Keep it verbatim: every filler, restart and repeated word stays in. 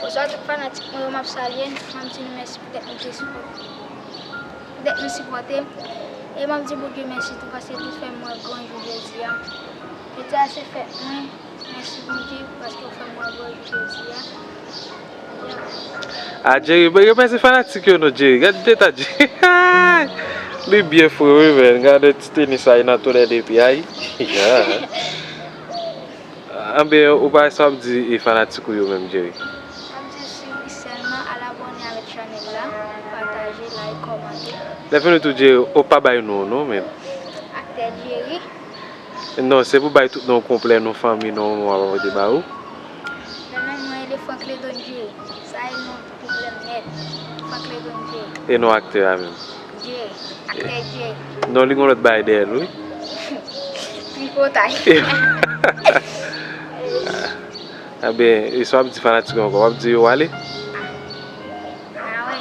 Bonswa tout fanatik mwen yo, m ap salye n, m ap di nou mèsi poutèt nou te sipò-, poutèt nou sipòte m. E m ap di Bondye mèsi tou paske li fè m wè gran jou jodi a. Jodi a se fèt mwen. Mèsi Bondye paske w fè m wè gran jou jodi a. Yeah. A Jerry, ben, yo pèse fanatik yo non, Jerry. Gad eta Jerry. Li byen fre wi, men. Gade ti tenis a, nan tou lè de pye a. Yeah. Anben, ou pa sa w ap di e fanatik ou yo menm, Jerry? M ap di swiv li sèlman, al abòne avèk chanèl la, pataje, like, kòmante. Lè fini tou, Jerry, ou pa bay non w non, menm. Aktè Jerry. Non, se pou bay tout non w konplè, non fanmi, non w, mwen ap pote ba ou. Non, non, mwen rele Franklin Don Jerry. Sa e non konplè m nèt. Franklin Don Jerry. E non aktè a menm? Jerry. Aktè Jerry. Non, li gen yon lòt bagay dèyè l, wi. Tripotay. Anben, e sa w ap di fanatik yo ankò? W ap di yo ale? Ah, wè.